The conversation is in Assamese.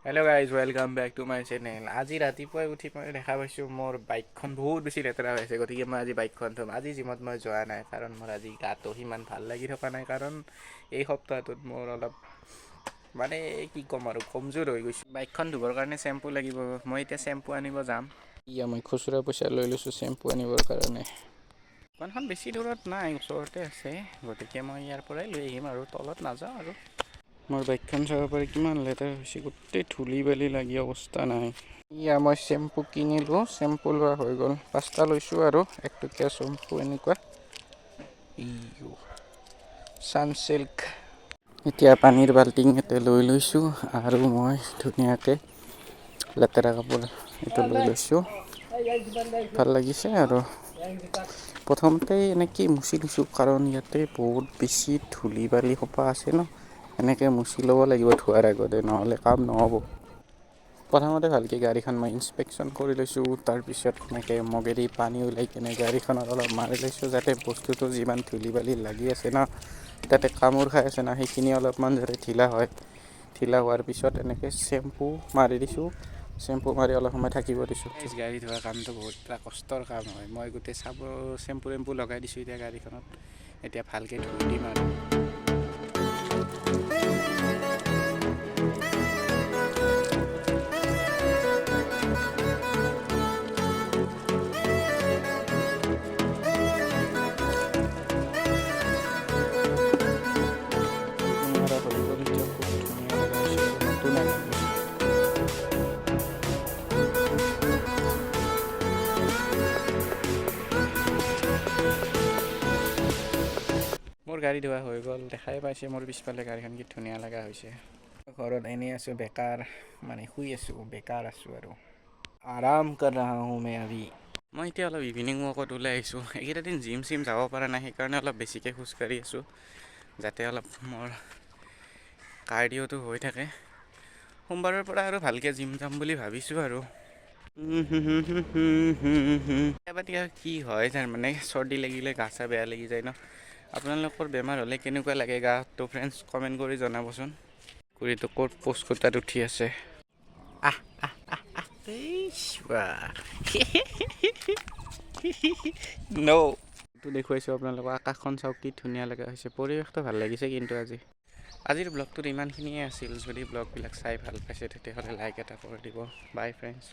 Hello guys, welcome back to my channel. আজি ৰাতিপুৱাই উঠি মই দেখা পাইছোঁ, মোৰ বাইকখন বহুত বেছি লেতেৰা হৈছে। গতিকে মই আজি বাইকখন ধুম। আজি জিমত মই যোৱা নাই, কাৰণ মোৰ আজি গাটো সিমান ভাল লাগি থকা নাই, কাৰণ এই সপ্তাহটোত মোৰ অলপ মানে কি ক'ম আৰু, কমজোৰ হৈ গৈছোঁ। বাইকখন ধুবৰ কাৰণে চেম্পু লাগিব। মই এতিয়া চেম্পু আনিব যাম। ইয়া, মই খুচুৰা পইচা লৈ লৈছোঁ চেম্পু আনিবৰ কাৰণে। দোকানখন বেছি দূৰত নাই, ওচৰতে আছে। গতিকে মই ইয়াৰ পৰাই লৈ আহিম আৰু তলত নাযাওঁ। আৰু মোৰ বাইকখন চাব পাৰি, কিমান লেতেৰা হৈছে, গোটেই ধূলি বালি লাগি অৱস্থা নাই। ইয়া, মই চেম্পু কিনিলোঁ। চেম্পু লোৱা হৈ গ'ল। পাঁচটা লৈছোঁ আৰু একটকীয়া চেম্পু এনেকুৱা। ইয়ো, ছানচিল্ক। এতিয়া পানীৰ বাল্টিং এটা লৈ লৈছোঁ আৰু মই ধুনীয়াকৈ লেতেৰা কাপোৰ এইটো লৈ লৈছোঁ। ভাল লাগিছে। আৰু প্ৰথমতে এনেকৈ মুচি দিছোঁ, কাৰণ ইয়াতে বহুত বেছি ধূলি বালি সোপা আছে ন। এনেকৈ মুচি ল'ব লাগিব ধোৱাৰ আগতে, নহ'লে কাম নহ'ব। প্ৰথমতে ভালকৈ গাড়ীখন মই ইনস্পেকশ্যন কৰি লৈছোঁ। তাৰপিছত এনেকৈ মগেদি পানী ওলাই কিনে গাড়ীখনত অলপ মাৰি লৈছোঁ, যাতে বস্তুটো যিমান ধূলি বালি লাগি আছে ন, তাতে কামোৰ খাই আছে ন, সেইখিনি অলপমান যাতে ঢিলা হয়। ঢিলা হোৱাৰ পিছত এনেকৈ চেম্পু মাৰি দিছোঁ। চেম্পু মাৰি অলপ সময় থাকিব দিছোঁ। গাড়ী ধোৱা কামটো বহুত এটা কষ্টৰ কাম হয়। মই গোটেই চাব চেম্পু টেম্পু লগাই দিছোঁ এতিয়া গাড়ীখনত। এতিয়া ভালকৈ ধুই দিম আৰু। মাৰা হৈ গ'ল। এতিয়া খুব ধুনীয়া লগা হৈছে আৰু নতুন আহি গৈছে। মোৰ গাড়ী ধোৱা হৈ গ'ল। দেখাই পাইছে, মোৰ পিছফালে গাড়ীখন কি ধুনীয়া লগা হৈছে। ঘৰত এনেই আছোঁ, বেকাৰ মানে শুই আছোঁ, বেকাৰ আছোঁ আৰু आराम कर रहा हूँ मैं अभी। মই এতিয়া অলপ ইভিনিং ৱাকত ওলাই আহিছোঁ। এইকেইটা দিন জিম চিম যাব পৰা নাই, সেইকাৰণে অলপ বেছিকৈ খোজকাঢ়ি আছোঁ, যাতে অলপ মোৰ কাৰ্ডিঅ'টো হৈ থাকে। সোমবাৰৰ পৰা আৰু ভালকৈ জিম যাম বুলি ভাবিছোঁ। আৰু কেতিয়াবা এতিয়া কি হয়, তাৰমানে চৰ্দি লাগিলে গা চা বেয়া লাগি যায় ন। আপোনালোকৰ বেমাৰ হ'লে কেনেকুৱা লাগে গাটো, ফ্ৰেণ্ডছ? কমেণ্ট কৰি জনাবচোন। কুৰিটো ক'ত পোষ্ট খুটাত উঠি আছে। আহ আহ আহ আহ, বাহ। ন এইটো দেখুৱাইছোঁ আপোনালোকক। আকাশখন চাওক, কি ধুনীয়া লগা হৈছে। পৰিৱেশটো ভাল লাগিছে কিন্তু আজি। আজিৰ ব্লগটোত ইমানখিনিয়ে আছিল। যদি ব্লগবিলাক চাই ভাল পাইছে, তেতিয়াহ'লে লাইক এটা কৰি দিব। Bye friends.